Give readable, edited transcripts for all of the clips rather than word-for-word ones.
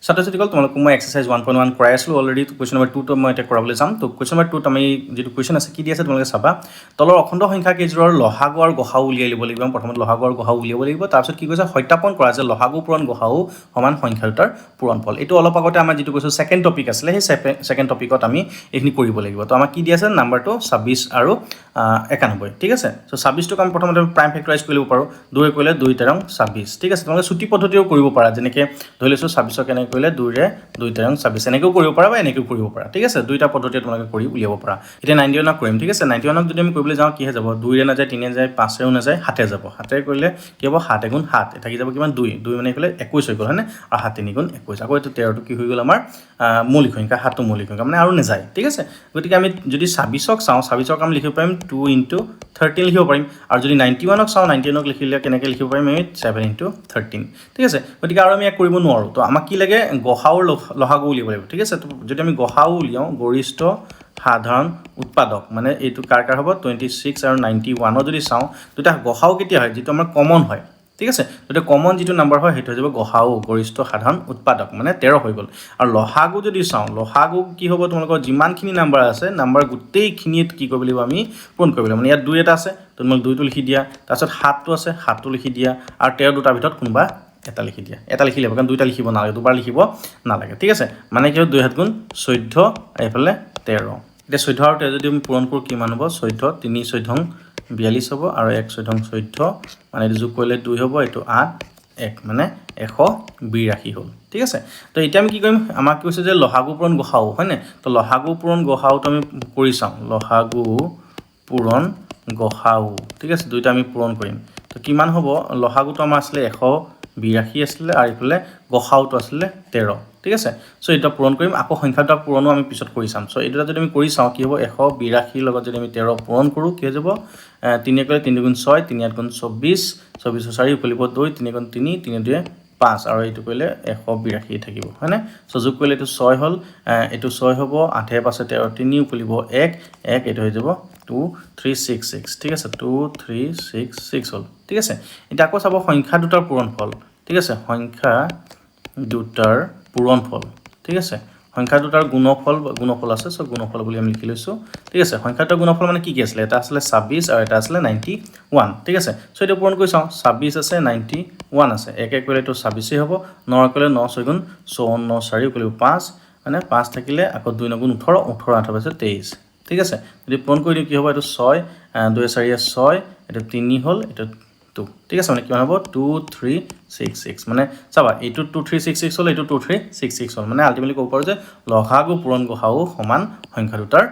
ছাত্ৰ ছাত্ৰীসকল, তোমালোকক মই এক্সাৰচাইজ 1.1 কৰাই আছিলোঁ অলৰেডি। কুৱেশ্যন নম্বৰ 2টো মই এতিয়া কৰাবলৈ যাম। তো কুৱেশ্যন নম্বৰ 2ত আমি যিটো কুৱেশ্যন আছে, কি দি আছে তোমালোকে চাবা। তলৰ অখণ্ড সংখ্যা কেইযোৰৰ লহাগু আৰু গসাগু উলিয়াই ল'ব লাগিব। আমি প্ৰথমতে লহাগু আৰু গসাগু উলিয়াব লাগিব। তাৰপিছত কি কৈছে? সত্যাপন কৰা যে লহাগু পূৰণ গসাগু সমান সংখ্যা দুটাৰ পূৰণফল। এইটো অলপ আগতে আমাৰ যিটো কৈছোঁ ছেকেণ্ড টপিক আছিলে, সেই ছেকেণ্ড টপিকত আমি এইখিনি কৰিব লাগিব। তো আমাক কি দি আছে? নাম্বাৰটো 26 আৰু 91, ঠিক আছে। চ' 26টোক আমি প্ৰথমতে প্ৰাইম ফেক্টৰাইজ কৰি ল'ব পাৰোঁ। দুই কৰিলে দুই তেৰং 26, ঠিক আছে। তোমালোকে চুটি পদ্ধতিও কৰিব পাৰা, যেনেকৈ ধৰি লৈছোঁ 26ক কেনেকৈ কৰিলে দুইৰে দুই তেৰং 26, এনেকৈও কৰিব পাৰা বা এনেকৈও কৰিব পাৰা, ঠিক আছে। দুইটা পদ্ধতিয়ে তোমালোকে কৰি উলিয়াব পাৰা। এতিয়া 91ক কৰিম, ঠিক আছে। 91ক যদি আমি কৰিবলৈ যাওঁ, কি হৈ যাব? দুইৰে নাযায়, তিনিয়ে যায়, পাঁচেও নাযায়, সাতে যাব। সাতেৰে কৰিলে কি হ'ব? সাত এগুণ সাত, থাকি যাব কিমান? দুই। দুই মানে এইফালে 21 হৈ গ'ল, হয়নে? আৰু সাত তিনি গুণ 21। আকৌ এইটো 13টো কি হৈ গ'ল? আমাৰ মৌলিক সংখ্যা, সাতটো মৌলিক সংখ্যা, মানে আৰু নাযায়, ঠিক আছে। গতিকে আমি যদি 26ক চাওঁ, 26ক আমি লিখিব পাৰিম 2 ইণ্টু 13 লিখিব পাৰিম। আৰু যদি 91ক চাওঁ, 91ক লিখিলে কেনেকৈ লিখিব পাৰিম আমি? 7 ইণ্টু 13, ঠিক আছে। গতিকে আৰু আমি ইয়াক কৰিব নোৱাৰোঁ। তো আমাক কি লাগে? গসাউৰ লহাগু উলিয়াব লাগিব, ঠিক আছে। তো যদি আমি গসাউ উলিয়াওঁ, গৰিষ্ঠ সাধাৰণ উৎপাদক, মানে এইটো কাৰ কাৰ হ'ব? 26 আৰু 91ৰ যদি চাওঁ, দুটা গসাউ কেতিয়া হয়? যিটো আমাৰ কমন হয়, ঠিক আছে। গতিকে কমন যিটো নাম্বাৰ হয়, সেইটো হৈ যাব গসাউ, গৰিষ্ঠ সাধাৰণ উৎপাদক, মানে 13 হৈ গ'ল। আৰু লহাগু যদি চাওঁ, লহাগু কি হ'ব? তোমালোকৰ যিমানখিনি নাম্বাৰ আছে, নাম্বাৰ গোটেইখিনিত কি কৰিব লাগিব? আমি পূৰণ কৰিব লাগিব। মানে ইয়াত দুই এটা আছে, তোমালোক দুইটো লিখি দিয়া। তাৰপিছত সাতটো আছে, সাতটো লিখি দিয়া। আৰু 13 দুটাৰ ভিতৰত কোনোবা এটা লিখি দিয়া। এটা লিখিলে হ'ব, কাৰণ দুইটা লিখিব নালাগে, দুবাৰ লিখিব নালাগে, ঠিক আছে। মানে কি হ'ব? দুই সাত গুণ 14, এইফালে 13। এতিয়া 14 আৰু 13 যদি আমি পূৰণ কৰোঁ, কিমান হ'ব? 14 তিনি চৈধ্যং 42 হ'ব আৰু এক চৈধ্যং 14, মানে এইটো যোগ কৰিলে দুই হ'ব, এইটো আঠ এক, মানে 182 হ'ল, ঠিক আছে। তো এতিয়া আমি কি কৰিম? আমাক কৈছে যে লহাগু পূৰণ গসাউ, হয়নে? তো লহাগু পূৰণ গসাউটো আমি কৰি চাওঁ। লহাগু পূৰণ গসাউ, ঠিক আছে, দুইটা আমি পূৰণ কৰিম। তো কিমান হ'ব? লহাগুটো আমাৰ আছিলে 182 আছিলে আৰু এইফালে গসাউটো আছিলে 13, ঠিক আছে। চ' এতিয়া পূৰণ কৰিম। আকৌ সংখ্যা দুটা পূৰণো আমি পিছত কৰি চাম। চ' এই দুটা যদি আমি কৰি চাওঁ, কি হ'ব? 182ৰ লগত যদি আমি 13 পূৰণ কৰোঁ, কি হৈ যাব? তিনি কৰিলে তিনি গুণ ছয়, তিনি আঠ গুণ 24, 24ৰ চাৰি উকলিব দুই, তিনি গুণ তিনি, তিনি দুয়ে পাঁচ আৰু এইটো কৰিলে 182 থাকিব, হয়নে? চ' যোগ কৰিলে এইটো ছয় হ'ল, এইটো ছয় হ'ব, আঠে পাঁচে 13, তিনি উকলিব এক এক, এইটো হৈ যাব 2366, ঠিক আছে। 2366 হ'ল, ঠিক আছে। এতিয়া আকৌ চাব সংখ্যা দুটাৰ পূৰণফল, ঠিক আছে। সংখ্যা দুটাৰ পূৰণফল, ঠিক আছে। সংখ্যা দুটাৰ গুণফল, গুণফল আছে, চ' গুণফল বুলি আমি লিখি লৈছোঁ, ঠিক আছে। সংখ্যা দুটাৰ গুণফল মানে কি কি আছিলে? এটা আছিলে 26 আৰু এটা আছিলে 91, ঠিক আছে। চ' এতিয়া পূৰণ কৰি চাওঁ। 26 আছে, 91 আছে। এক এক কৰিলে এইটো 26েই হ'ব। ন কৰিলে ন ছয় গুণ 54, চাৰি উকলিব পাঁচ, মানে পাঁচ থাকিলে আকৌ দুই নগুণ 18, 18 আঠ পাইছে 23, ঠিক আছে। যদি পূৰণ কৰি দিওঁ, কি হ'ব? এইটো ছয়, দুই চাৰিয়ে ছয়, এইটো তিনি হ'ল, এইটো টু, ঠিক আছে। মানে কিমান হ'ব? 2366। মানে চাবা, এইটো 2366 হ'ল, এইটো 2366 হ'ল। মানে আল্টিমেটলি ক'ব পাৰোঁ যে লহাগু পূৰণ গসাগু সমান সংখ্যা দুটাৰ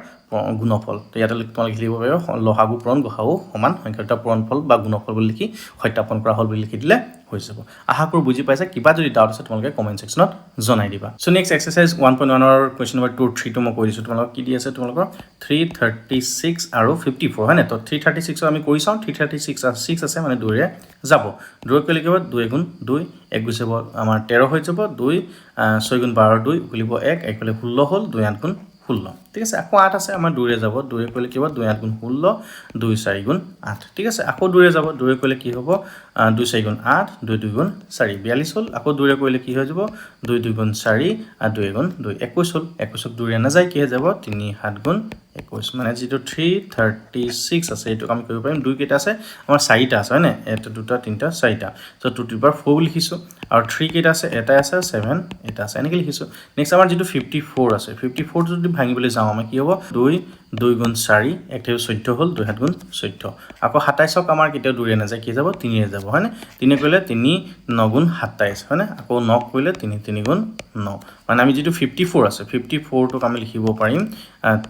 গুণফল। তো ইয়াতে তোমালোকে লিখিব পাৰিবা, লহাগু পূৰণ গসাগু সমান সংখ্যা দুটাৰ পূৰণফল বা গুণফল বুলি লিখি সত্যাপন কৰা হ'ল বুলি লিখি দিলে হৈ যাব। আশা কৰোঁ বুজি পাইছা। কিবা যদি ডাউট আছে, তোমালোকে কমেণ্ট ছেকশ্যনত জনাই দিবা। চ' নেক্সট এক্সাৰচাইজ 1.1ৰ কুৱেশ্যন নম্বৰ 2, 3টো মই কৈ দিছোঁ তোমালোকক। কি দি আছে তোমালোকৰ? 336 আৰু 54, হয়নে? তো 336ৰ আমি কৰি চাওঁ। 336 ছিক্স আছে, মানে দুইৰে যাব। দুই কৰিলে কি হ'ব? দুই গুণ দুই, এক গুচি যাব, আমাৰ 13 হৈ যাব। দুই ছয় গুণ 12, দুই উকলিব এক, এক হ'লে 16 হ'ল, দুই আঠ গুণ 16, ঠিক আছে। আকৌ আঠ আছে, আমাৰ দুইৰে যাব। দুইৰে কৰিলে কি হ'ব? দুই আঠ গুণ 16, দুই চাৰি গুণ আঠ, ঠিক আছে। আকৌ দুইৰে যাব। দুইৰে কৰিলে কি হ'ব? দুই চাৰি গুণ আঠ, দুই দুই গুণ চাৰি, 42 হ'ল। আকৌ দুইৰে কৰিলে কি হৈ যাব? দুই দুই গুণ চাৰি আৰু দুই গুণ দুই, 21 হ'ল। 21ক দুইৰে নাযায়, কি হৈ যাব? তিনি সাত গুণ 21। মানে যিটো 336 আছে, এইটোক আমি কৰিব পাৰিম। দুই কেইটা আছে আমাৰ? চাৰিটা আছে, হয়নে? এটা, দুটা, তিনিটা, চাৰিটা। চ' টু টু পাৱাৰ ফ'ৰ বুলি লিখিছোঁ। আৰু থ্ৰী কেইটা আছে? এটাই আছে, ছেভেন এটা আছে, এনেকৈ লিখিছোঁ। নেক্সট আমাৰ যিটো 54 আছে, 54টো যদি ভাঙিবলৈ যাওঁ আমাৰ কি হ'ব? দুই দুই গুণ চাৰি, এক থাকিব, 14 হ'ল, দুই সাত গুণ 14। আকৌ 27ক আমাৰ কেতিয়াও দুৰে নাযায়, কি যাব? তিনিৰে যাব, হয়নে? তিনি কৰিলে তিনি নগুণ 27, হয়নে? আকৌ ন কৰিলে তিনি তিনি গুণ ন। মানে আমি যিটো 54 আছে, 54টোক আমি লিখিব পাৰিম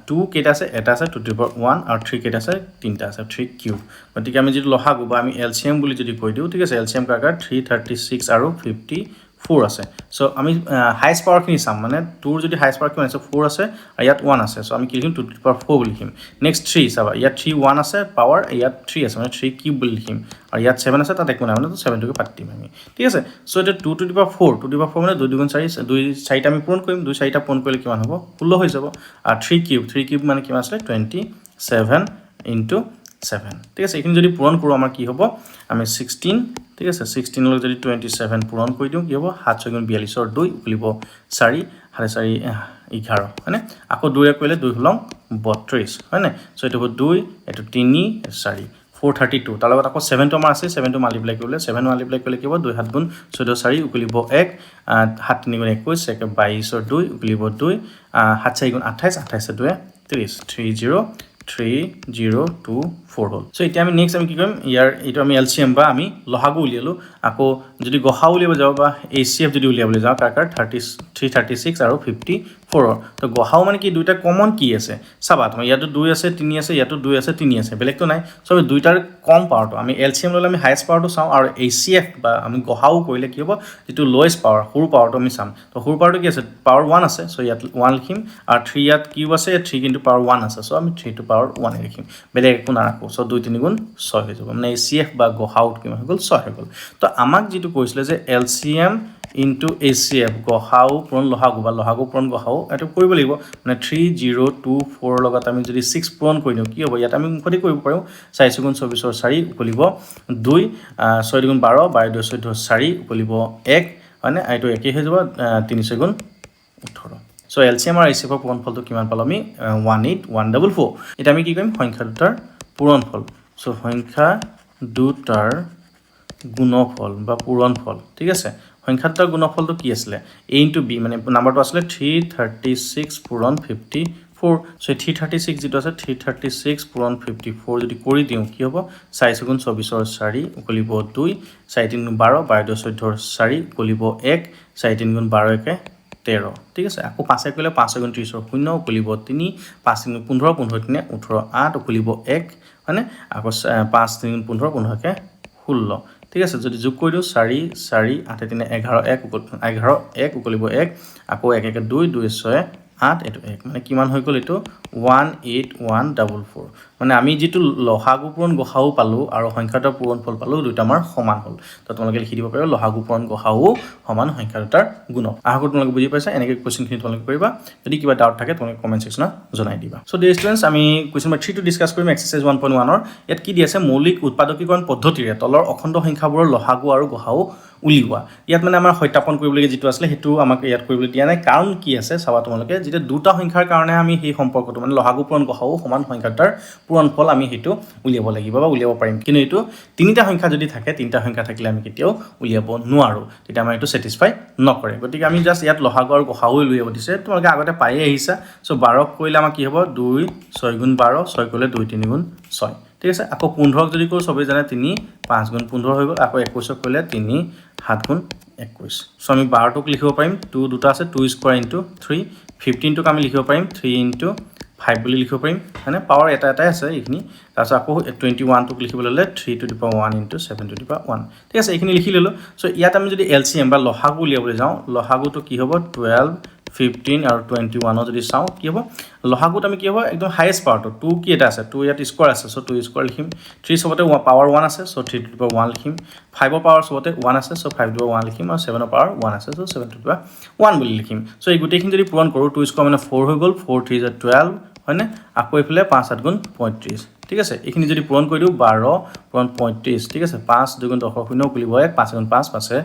টু কেইটা আছে? এটা আছে, টু টু পাৱাৰ ওৱান। আৰু থ্ৰী কেইটা আছে? তিনিটা আছে, থ্ৰী কিউব। গতিকে আমি যিটো লহাগু বা আমি এল চি এম বুলি যদি কৈ দিওঁ, ঠিক আছে, এল চি এম কাৰ কাৰ? 336 আৰু 54 আছে। চ' আমি হাইষ্ট পাৱাৰখিনি চাম, মানে টুৰ যদি হাইষ্ট পাৱাৰ কিমান আছে? ফ'ৰ আছে আৰু ইয়াত ওৱান আছে। চ' আমি কি লিখিম? টু টু পাৱাৰ ফ'ৰ বুলি লিখিম। নেক্সট থ্ৰী চাবা, ইয়াত থ্ৰী ওৱান আছে পাৱাৰ, ইয়াত থ্ৰী আছে, মানে থ্ৰী কিউব বুলি লিখিম। আৰু ইয়াত ছেভেন আছে, তাত একো নাই, মানে ছেভেনটোকে পাতি দিম আমি, ঠিক আছে। চ' এতিয়া two to the power four, two the power four মানে দুই দুগুণ চাৰি, দুই চাৰিটা আমি পূৰণ কৰিম। দুই চাৰিটা পূৰণ কৰিলে কিমান হ'ব? 16 হৈ যাব। আৰু থ্ৰী কিউব, থ্ৰী কিউব মানে কিমান আছিলে? 27 ইণ্টু ছেভেন, ঠিক আছে। এইখিনি যদি পূৰণ কৰোঁ, আমাৰ কি হ'ব? আমি 16 ঠিক আছে। 16ৰ লগত যদি 27 পূৰণ কৰি দিওঁ কি হ'ব? সাত ছয় গুণ 42ৰ 2, উকলিব 4, সাতে 4 11, হয়নে? আকৌ দুৰে কৰিলে দুই ষোল্ল 32, হয়নে? চ' এইটো হ'ব দুই, এইটো তিনি, এইটো চাৰি, 432। তাৰ লগত আকৌ ছেভেনটো আমাৰ আছে, ছেভেনটো মাল্টিপ্লাই কৰিলে, ছেভেন মাল্টিপ্লাই কৰিলে কি হ'ব? দুই সাত গুণ 14, 4, উকলিব 1, সাত তিনি গুণ 21, এক 22ৰ 2, উকলিব 2, সাত চাৰি গুণ 28, 28 দুয়ে 30, 303024 হ'ল। চ' এতিয়া আমি নেক্সট আমি কি কৰিম? ইয়াৰ এইটো আমি এলচিএম বা আমি লহাগু উলিয়ালোঁ। আকৌ যদি গসাগু উলিয়াব যাওঁ বা এইচচিএফ যদি উলিয়াবলৈ যাওঁ, কাৰ কাৰ? 33, 36 আৰু 54ৰ। তো গসাগু মানে কি? দুইটা কমন কি আছে চাবা তোমাৰ। ইয়াতো দুই আছে, তিনি আছে, ইয়াতো দুই আছে, তিনি আছে, বেলেগটো নাই। চ' আমি দুইটাৰ কম পাৱাৰটো, আমি এলচিএম ল'লে আমি হায়েষ্ট পাৱাৰটো চাওঁ আৰু এইচচিএফ বা আমি গসাগু কৰিলে কি হ'ব? যিটো লৱেষ্ট পাৱাৰ, সৰু পাৱাৰটো আমি চাম। তো সৰু পাৱাৰটো কি আছে? পাৱাৰ ওৱান আছে, চ' ইয়াত ওৱান লিখিম। আৰু থ্ৰী ইয়াত কিউব আছে, ইয়াত থ্ৰী কিন্তু পাৱাৰ ওৱান আছে, চ' আমি থ্ৰীটো পাৱাৰ ওৱানে লিখিম, বেলেগ একো নাৰাখোঁ। চ' দুই তিনি গুণ ছয় হৈ যাব, মানে এইচচিএফ বা গসাগুত কিমান হৈ গ'ল? ছয় হৈ গ'ল। তো আমাক যিটো কৈছিলে যে এলচিএম ইনটু এইচচিএফ, গসাগু পূৰণ লহাগু বা লহাগু পূৰণ গসাগু, এইটো কৰিব লাগিব। মানে 3024ৰ লগত আমি যদি ছিক্স পূৰণ কৰি দিওঁ কি হ'ব? ইয়াত আমি মুখতে কৰিব পাৰোঁ। চাৰি ছগুণ 24ৰ 4, উকলিব 2, ছয় দুগুণ 12, 12 দুই 14, 4, উকলিব 1, হয়নে? এইটো একেই হৈ যাব, তিনি ছয় গুণ 18। চ' এলচিএম আৰু এইচচিএফৰ পূৰণফলটো কিমান পালোঁ আমি? 18144। এতিয়া আমি কি কৰিম? সংখ্যা দুটাৰ পূৰণফল। চ' সংখ্যা দুটাৰ গুণফল বা পূৰণফল, ঠিক আছে। সংখ্যা দুটাৰ গুণফলটো কি আছিলে? এ ইনটু বি, মানে নাম্বাৰটো আছিলে 336 পূৰণ 54। চ' 336 যিটো আছে, 336 পূৰণ 54 যদি কৰি দিওঁ কি হ'ব? চাৰি ছগুণ 24ৰ 4, উকলিব 2, চাৰি তিনি গুণ 12, 12 দুই 14ৰ 4, উকলিব 1, চাৰি তিনি গুণ 12 একে 13, ঠিক আছে। আকৌ পাঁচে কৰিলে পাঁচ গুণ 30ৰ 0, উকলিব 3, পাঁচ তিনি 15, 15 তিনি 18, 8, উকলিব 1, হয়নে? আকৌ পাঁচ তিনি গুণ 15, 15 একে 16, ঠিক আছে। যদি যোগ কৰি দিওঁ, চাৰি চাৰি আঠে তিনি 11, এক 11, এক, উকলিব এক, আকৌ এক একে দুই, দুই ছয় আঠ, এইটো এক, মানে কিমান হৈ গ'ল এইটো? 18144। মানে আমি যিটো লহাগু পূৰণ গসাগু পালোঁ আৰু সংখ্যা দুটাৰ পূৰণফল পালোঁ, দুয়োটা আমাৰ সমান হ'ল। তো তোমালোকে লিখি দিব পাৰিবা, লহাগু পূৰণ গসাগু সমান সংখ্যা দুটাৰ গুণক। আশা কৰোঁ তোমালোকে বুজি পাইছা। এনেকৈ কুৱেশ্যনখিনি তোমালোকে কৰিবা। যদি কিবা ডাউট থাকে, তোমালোকে কমেণ্ট ছেকশ্যনত জনাই দিবা। চ' ডিয়াৰ ষ্টুডেণ্টছ, আমি কুৱেশ্যন নম্বৰ থ্ৰীটো ডিছকাছ কৰিম এক্সাৰচাইজ 1.1ৰ। ইয়াত কি দি আছে? মৌলিক উৎপাদকীকৰণ পদ্ধতিৰে তলৰ অখণ্ড সংখ্যাবোৰৰ লহাগু আৰু গসাগু উলিওৱা। ইয়াত মানে আমাৰ সত্যাপন কৰিবলগীয়া যিটো আছিলে, সেইটো আমাক ইয়াত কৰিবলৈ দিয়া নাই। কাৰণ কি আছে চাবা তোমালোকে, যেতিয়া দুটা সংখ্যাৰ কাৰণে আমি সেই সম্পৰ্কটো, মানে লহাগু পূৰণ গসাগু সমান সংখ্যা দুটাৰ পূৰণফল, আমি সেইটো উলিয়াব লাগিব বা উলিয়াব পাৰিম। কিন্তু এইটো তিনিটা সংখ্যা যদি থাকে, তিনিটা সংখ্যা থাকিলে আমি কেতিয়াও উলিয়াব নোৱাৰোঁ, তেতিয়া আমাৰ এইটো ছেটিছফাই নকৰে। গতিকে আমি জাষ্ট ইয়াত লহাগু আৰু গসাগু উলিয়াব দিছে, তোমালোকে আগতে পায়ে আহিছা। চ' 12ক কৰিলে আমাৰ কি হ'ব? দুই ছয় গুণ 12, ছয় কৰিলে দুই তিনি গুণ ছয়, ঠিক আছে। আকৌ 15ক যদি কৰোঁ, চবেই জানে, তিনি পাঁচ গুণ 15 হৈ গ'ল। আকৌ 21ক কৰিলে তিনি সাত গুণ 21। চ' আমি 12টোক লিখিব পাৰিম, টু দুটা আছে, টু স্কুৱাৰ ইনটু থ্ৰী। 15টোক আমি লিখিব পাৰিম থ্ৰী ইনটু ফাইভ বুলি লিখিব পাৰিম, হয়নে? পাৱাৰ এটা এটাই আছে এইখিনি। তাৰপিছত আকৌ 21টোক লিখিবলৈ হ'লে three to the power one into seven to the power one, ঠিক আছে। এইখিনি লিখি ল'লোঁ। চ' ইয়াত আমি যদি এলচিএম বা লহাগু উলিয়াবলৈ যাওঁ, লহাগুটো কি হ'ব? 12, 15 আৰু 21ৰ যদি চাওঁ কি হ'ব? লহাগুত আমি কি হ'ব? একদম হায়েষ্ট পাৱাৰটো টু কি এটা আছে, টু ইয়াত স্কোৱাৰ আছে, চ' টু স্কোৱাৰ লিখিম। থ্ৰী চবতে পাৱাৰ ওৱান আছে, so three to power one লিখিম। ফাইভৰ পাৱাৰ চবতে ওৱান আছে, so five to power one লিখিম। আৰু ছেভেনৰ পাৱাৰ ওৱান আছে, so seven to power one বুলি লিখিম। চ' এই গোটেইখিনি যদি পূৰণ কৰোঁ, টু স্কোৱাৰ মানে ফ'ৰ হৈ গ'ল, ফ'ৰ থ্ৰী জা 12, হয়নে? আকৌ এইফালে পাঁচ সাত গুণ 35, ঠিক আছে। এইখিনি যদি পূৰণ কৰি দিওঁ, 12 পূৰণ 35, ঠিক আছে। পাঁচ দুগুণ 10ৰ 0, উকলিব এক, পাঁচ গুণ পাঁচ, পাঁচে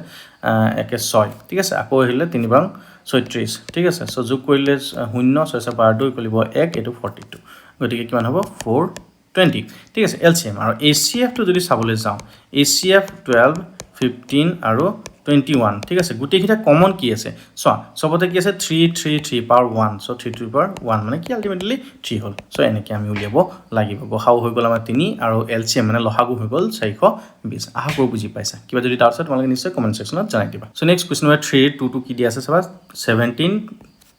একে ছয়, ঠিক আছে। আকৌ আহিলে তিনি বাং 36, ঠিক আছে। চ' যোগ কৰিলে শূন্য, ছয় ছয় 12, দুই, উকলিব এক, এইটো 42। গতিকে কিমান হ'ব? 420, ঠিক আছে। এলচিএম আৰু এইচচিএফটো যদি চাবলৈ যাওঁ, এইচচিএফ 12, 15 আৰু 21, ঠিক আছে। গোটেইকেইটা কমন কি আছে চোৱা, চবতে কি আছে? Three three three power one, so three three power one মানে কি? আল্টিমেটলি থ্ৰী হ'ল। চ' এনেকৈ আমি উলিয়াব লাগিব। গসাগু হৈ গ'ল আমাৰ তিনি আৰু এলচিএম মানে লহাগু হৈ গ'ল 420। আশা কৰোঁ বুজি পাইছা। কিবা যদি ডাউট আছে, তোমালোকে নিশ্চয় কমেণ্ট ছেকশ্যনত জনাই দিবা। চ' নেক্সট কুৱেশ্যন নম্বৰ থ্ৰী টুটো কি দি আছে চাবা, 17,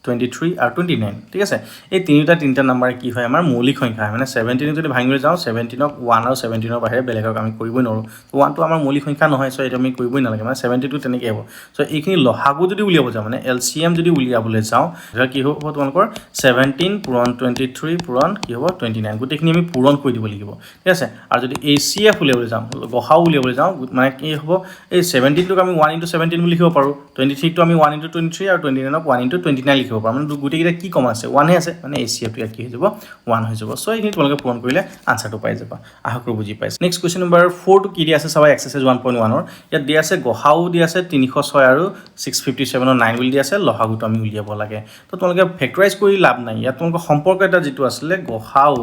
23 আৰু 29, ঠিক আছে। এই তিনিটা তিনিটা নাম্বাৰ কি হয়? আমাৰ মৌলিক সংখ্যা হয়। মানে 17ক যদি ভাঙিবলৈ যাওঁ, 17ক ওৱান আৰু 17ৰ বাহিৰে বেলেগক আমি কৰিবই নোৱাৰোঁ। ওৱানটো আমাৰ মৌলিক সংখ্যা নহয়, চ' এইটো আমি কৰিবই নালাগে, মানে 72 তেনেকৈ হ'ব। চ' এইখিনি লহাগু যদি উলিয়াব যাওঁ, মানে এলচিএম যদি উলিয়াবলৈ যাওঁ, তেতিয়া কি হ'ব তোমালোকৰ? 17 পূৰণ 23 পূৰণ কি হ'ব? 29। গোটেইখিনি আমি পূৰণ কৰি দিব লাগিব, ঠিক আছে। আৰু যদি এইচচিএফ উলিয়াবলৈ যাওঁ, গসাগু উলিয়াবলৈ যাওঁ, মানে কি হ'ব? এই 17টোক আমি ওৱান ইণ্টু 17 বুলি লিখিব পাৰোঁ, 23টো আমি ওৱান ইণ্টু 23 আৰু 29ক ওৱান ইণ্টু 29 লিখিব। লিখিব পাৰোঁ। মানে গোটেইকেইটা কি কমন আছে? ওৱানহে আছে। মানে এইচ চি এফটো ইয়াত কি হৈ যাব? ওৱান হৈ যাব। চ' এইখিনি তোমালোকে পূৰণ কৰিলে আনচাৰটো পাই যাবা। আশা কৰোঁ বুজি পাইছে। নেক্সট কুৱেশ্যন নম্বৰ ফ'ৰটো কি দিয়া আছে চাবা। এক্সাৰচাইজ 1.1ৰ ইয়াত দিয়া আছে, গসাউ দিয়া আছে 306 আৰু 657ৰ 9 বুলি দিয়া আছে। লহাগুটো আমি উলিয়াব লাগে। তো তোমালোকে ফেক্টৰাইজ কৰি লাভ নাই। ইয়াত তোমালোকৰ সম্পৰ্ক এটা যিটো আছিলে, গসাউ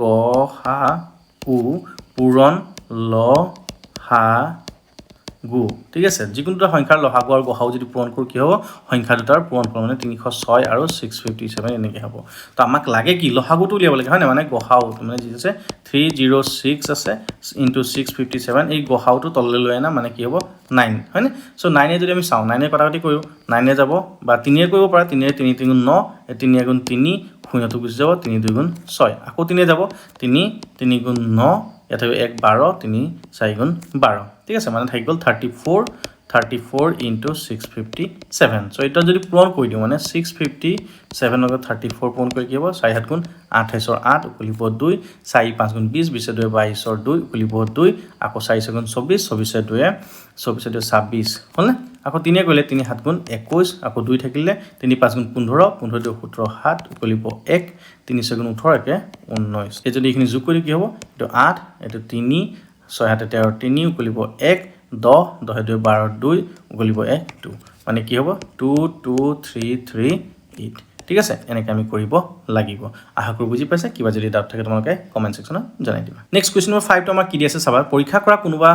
গসা উ পূৰণ ল সা গু, ঠিক আছে? যিকোনো দুটা সংখ্যাৰ লহাগু আৰু গসাউ যদি পূৰণ কৰোঁ, কি হ'ব? সংখ্যা দুটাৰ পূৰণ ফল, মানে 306 আৰু 657 এনেকৈ হ'ব। তো আমাক লাগে কি? লহাগুটো উলিয়াব লাগে, হয় নাই? মানে গসাউ মানে যি আছে 306 আছে ইনটু 657। এই গসাউটো তললৈ লৈ আনা মানে কি হ'ব? 9, হয়নে? চ' নাইনে যদি আমি চাওঁ, নাইনে কটাকটি কৰোঁ, নাইনে যাব বা তিনিয়ে কৰিব পাৰা। তিনিয়ে তিনি তিনি গুণ ন, তিনি এগুণ তিনি, শূন্যটো গুচি যাব, তিনি দুই গুণ ছয়। আকৌ তিনিয়ে যাব, তিনি তিনি গুণ ন, ইয়াত থাকিব এক 12, তিনি চাৰি গুণ 12, ঠিক আছে? মানে থাকি গ'ল 34, 34 into 657। So এতিয়া যদি পূৰণ কৰি দিওঁ, মানে 657ৰ লগত 34 পূৰণ কৰি কি হ'ব? চাৰি সাত গুণ 28ৰ 8, উকলিব দুই, চাৰি পাঁচ গুণ 20, 20 দুয়ে 22ৰ 2, উকলিব দুই, আকৌ চাৰি ছয় গুণ 24, 24 দুয়ে 26 হ'লনে? আকৌ তিনিয়ে কৰিলে তিনি সাত গুণ 21, আকৌ দুই থাকিলে, তিনি পাঁচ গুণ 15, 15 দুই 17 সাত, উকলিব এক, তিনি ছয় গুণ 18, একে 19। এই যদি এইখিনি যোগ কৰি কি হ'ব? এইটো আঠ, এইটো তিনি, ছয় সাতে 13, তিনি উকলিব এক, 10, দহে দুই 12, দুই উকলিব এক, টু। মানে কি হ'ব? 2 2 3 3 8, ঠিক আছে? এনেকৈ আমি কৰিব লাগিব। আশা কৰোঁ বুজি পাইছে। কিবা যদি ডাউট থাকে, তোমালোকে কমেণ্ট ছেকশ্যনত জনাই দিবা। নেক্সট কুৱেশ্যন নম্বৰ 5টো আমাক কি দি আছে চাবা। পৰীক্ষা কৰা কোনোবা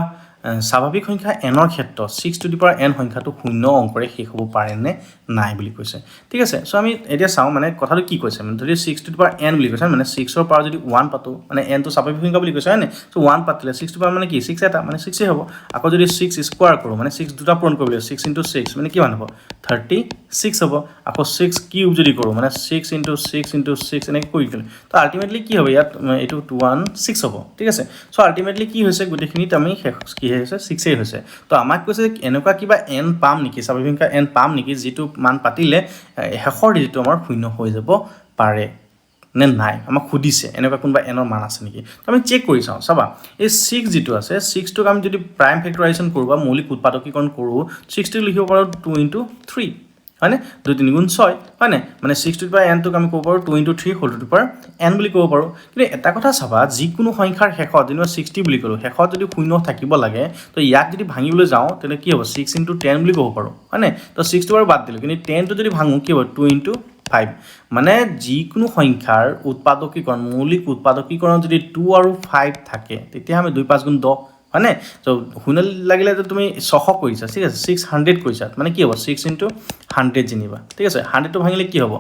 স্বাভাৱিক সংখ্যা এনৰ ক্ষেত্ৰত 6 to the power n সংখ্যাটো শূন্য অংকৰে শেষ হ'ব পাৰেনে নাই বুলি কৈছে, ঠিক আছে? চ' আমি এতিয়া চাওঁ, মানে কথাটো কি কৈছে। মানে যদি 6 টু the power N বুলি কৈছে, মানে ছিক্সৰ পাৱাৰ যদি ওৱান পাতোঁ, মানে এনটো স্বাভাৱিক সংখ্যা বুলি কৈছে, হয়নে? চ' ওৱান পাতিলে ছিক্স টু পাৱাৰ মানে কি? ছিক্স এটা, মানে ছিক্সেই হ'ব। আকৌ যদি ছিক্স স্কোৱাৰ কৰোঁ, মানে ছিক্স দুটা পূৰণ কৰিব লাগিব, ছিক্স ইণ্টু ছিক্স মানে কিমান হ'ব? 36 হ'ব। আকৌ ছিক্স কিউব যদি কৰোঁ, মানে six into six into six এনেকৈ কৰি দিলে, তো আল্টিমেটলি কি হ'ব? ইয়াত এইটো 216 হ'ব, ঠিক আছে? চ' আল্টিমেটলি কি হৈছে? গোটেইখিনিত আমি শেষ কি হৈছে? ছিক্সেই হৈছে। তো আমাক কৈছে যে এনেকুৱা কিবা এন পাম নেকি, স্বাভাৱিক সংখ্যা এন পাম নেকি, যিটো মান পাতিলে শেষৰ ডিজিটটো আমাৰ শূন্য হৈ যাব পাৰে নে নাই, আমাক সুধিছে। এনেকুৱা কোনোবা এনৰ মান আছে নেকি? তো আমি চেক কৰি চাওঁ। চাবা, এই ছিক্স যিটো আছে, ছিক্সটোক আমি যদি প্ৰাইম ফেক্টৰাইজেশ্যন কৰোঁ বা মৌলিক উৎপাদকীকৰণ কৰোঁ, ছিক্সটোক লিখিব পাৰোঁ টু ইণ্টু থ্ৰী, হয়নে? দুই তিনি গুণ ছয়, হয়নে? মানে ছিক্স টু the power এনটোক আমি ক'ব পাৰোঁ two into three whole to the power n বুলি ক'ব পাৰোঁ। কিন্তু এটা কথা চাবা, যিকোনো সংখ্যাৰ শেষত, যেনিবা 60 বুলি ক'লোঁ, শেষত যদি শূন্য থাকিব লাগে, তো ইয়াক যদি ভাঙিবলৈ যাওঁ, তেন্তে কি হ'ব? ছিক্স ইণ্টু 10 বুলি ক'ব পাৰোঁ, হয়নে? তো ছিক্সটো বাৰু বাদ দিলোঁ, কিন্তু 10টো যদি ভাঙোঁ কি হ'ব? Two into five. মানে যিকোনো সংখ্যাৰ উৎপাদকীকৰণ, মৌলিক উৎপাদকীকৰণ যদি টু আৰু ফাইভ থাকে, তেতিয়া আমি দুই পাঁচ গুণ 10, হয়নে? ত' শূন্য লাগিলে তুমি 600 কৰিছা, ঠিক আছে? 600 কৰিছা, মানে কি হ'ব? ছিক্স ইণ্টু 100 যেনিবা, ঠিক আছে? 100টো ভাঙিলে কি হ'ব?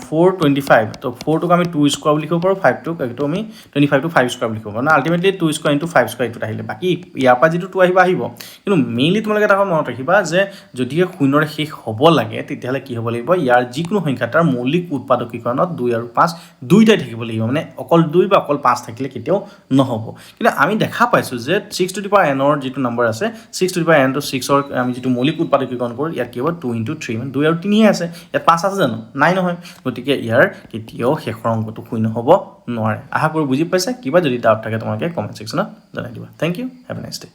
425। ত' ফ'ৰটোক আমি টু স্কোৱাৰ বুলি লিখিব পাৰোঁ, ফাইভটোক এইটো আমি 25টো ফাইভ স্কোৱাৰ বুলি লিখিব পাৰোঁ। মানে ultimately two square into five square এইটোত আহিলে, বাকী ইয়াৰ পৰা যিটো টু আহিব আহিব। কিন্তু মেইনলি তোমালোকে এটা কথা মনত ৰাখিবা যে যদিহে শূন্যৰে শেষ হ'ব লাগে, তেতিয়াহ'লে কি হ'ব লাগিব? ইয়াৰ যিকোনো সংখ্যা তাৰ মৌলিক উৎপাদকীকৰণত দুই আৰু পাঁচ দুইটাই থাকিব লাগিব। মানে অকল দুই বা অকল পাঁচ থাকিলে কেতিয়াও নহ'ব। কিন্তু আমি দেখা পাইছোঁ যে ছিক্স টু the power এনৰ যিটো নম্বৰ আছে, ছিক্স টু the power এনটো ছিক্সৰ আমি যিটো মৌলিক উৎপাদকীকৰণ কৰোঁ, ইয়াত কি হ'ব? টু ইণ্টু থ্ৰী, মানে দুই আৰু তিনিহে আছে। ইয়াত পাঁচ আছে জানো? নাই নহয়। গতিকে ইয়াৰ কেতিয়াও শেষৰ অংকটো শূন্য হ'ব নোৱাৰে। আশা কৰোঁ বুজি পাইছা। কিবা যদি ডাউট থাকে, তোমালোকে কমেণ্ট ছেকশ্যনত জনাই দিবা। Thank you, have a nice day.